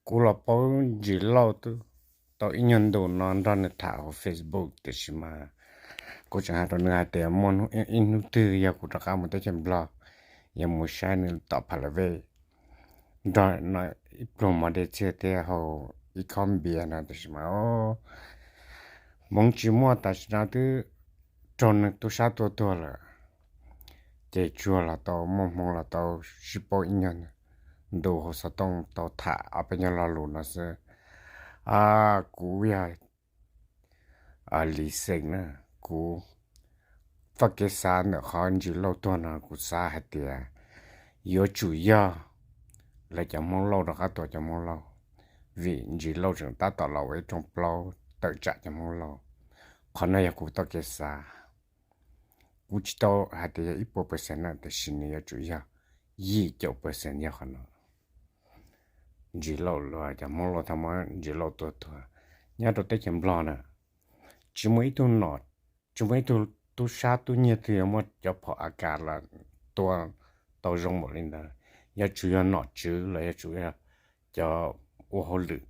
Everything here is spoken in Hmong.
kuv los paub Ntsis Lauj tau ib nyuag ntu no nrog nws tham hauv Facebook, tiam sis mas kuv tseem hais rau nws hais tias muaj ib hnub twg yog kuv rov qab mus teb chaws Nplog, yog mus saib nws tom Pha La Vej nrog no ib pluag mov dej txiag thiab hau ib khob npias no, tiam sis mas Hmoob tsis muaj, tam sim no twb raug nws tub sab tua tuag lawm. Ces tsuas los tau muaj hmoo los tau sib paub ib nyuag ntu hauv xov tooj, tau tham ob peb nyuag lo lus no xwb. Kuv yog Lis Xeem na, kuv txoj kev xav ntawm qhov Ntsis Lauj tuag no kuv xav hais tias yuav tsum yog lawv cov Hmoob Lauj rov qab tua cov Hmoob Lauj, vim Ntsis Lauj tseem tab tom los ua ib rooj plaub tawm tsam cov Hmoob Lauj. Qhov no yog kuv txoj kev xav. Kuv tsis tau hais tias yog ib puas percent na, tiam sis nws yuav tsum yog yim caum percent yog qhov no. Ntsis Lauj, cov Hmoob Lauj tau muab Ntsis Lauj tua tuag nyob rau teb chaws Nplog na, tsis muaj ib tug nom, tsis muaj ib tug tub sab tub nyiag twg yuav muaj cov phom A K los tua tau zoo npaum li ntawd. Yuav tsum yog nom tswv los yuav tsum yog cov ua hauj lwm